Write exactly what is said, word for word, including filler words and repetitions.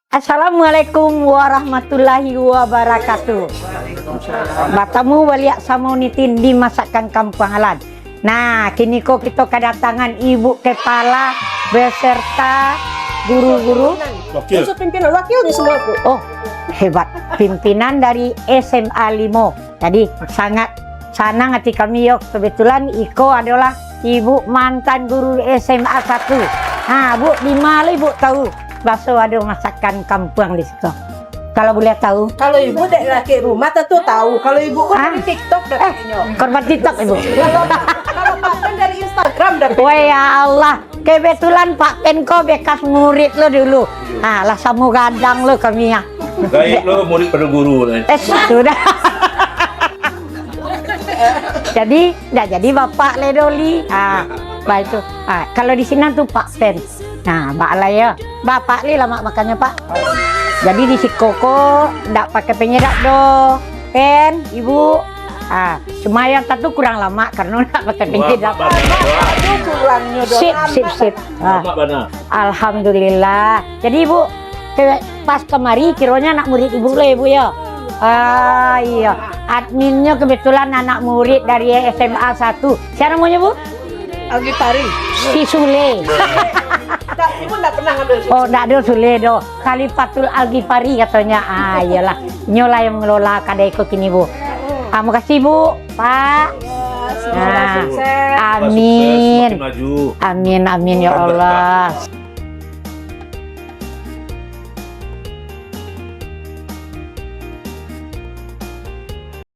Assalamualaikum warahmatullahi wabarakatuh. Batamu baliak samo Nitin di Masakan Kampuang Alan. Nah, kiniko kito kadatangan Ibu Kepala beserta guru-guru. Wakil. Khusus pimpinan, wakilnya semua, Bu. Oh, hebat. Pimpinan dari S M A limo. Jadi, sangat sanang hati kami, yo. Kebetulan iko adalah ibu mantan guru S M A satu. Ha, Bu, di ma lo ibu tahu baso ado masakan kampuang di siko? Kalau buliah tahu. Kalau ibu dari laki rumah tentu tahu. Kalau ibu kan Ah. dari TikTok dah Eh, kayaknya. korban TikTok, Ibu. Kalau, kalau Pak kan dari Instagram dah. Wah, ya Allah. Kebetulan Pak Pen ko bekas murid lo dulu. Ah, lah samo gadang lo kami, ya. Gaib lo murid pado guru lah. Eh, sudah. Jadi, ndak jadi bapak le doli. Ah, baik tu. Ah, kalau di sinan tu Pak Pen. Nah, bak lah ya. Bapak le lamak makannyo, Pak. Jadi di siko ko ndak pakai penyedap doh. Pen, Ibu. Ah, cuma yang satu kurang lamak karena ndak pakai penyedap. Lamak, Pak. Itu kurangnya doh. Sip, sip, sip. Ah. Lamak bana. Alhamdulillah. Jadi, Ibu, ke-, pas kamari kironyo anak murid Ibu lo, Ibu, ya? Ah, iya. Adminnyo kebetulan anak murid dari S M A satu. Siapa namanya, Bu? Algifari. Si Sule. Tak, Ibu ndak pernah ngambil. Oh, ndak ado Sule doh. Khalifatul Algifari katanya. Ah, iyalah. Nyo lah yang mengelola kadai ko kini, Bu. Ah, makasih, Bu, Pak. Semoga Nah, sukses. Amin. Sukses, semakin maju. Amin, amin, ya Tambah Allah.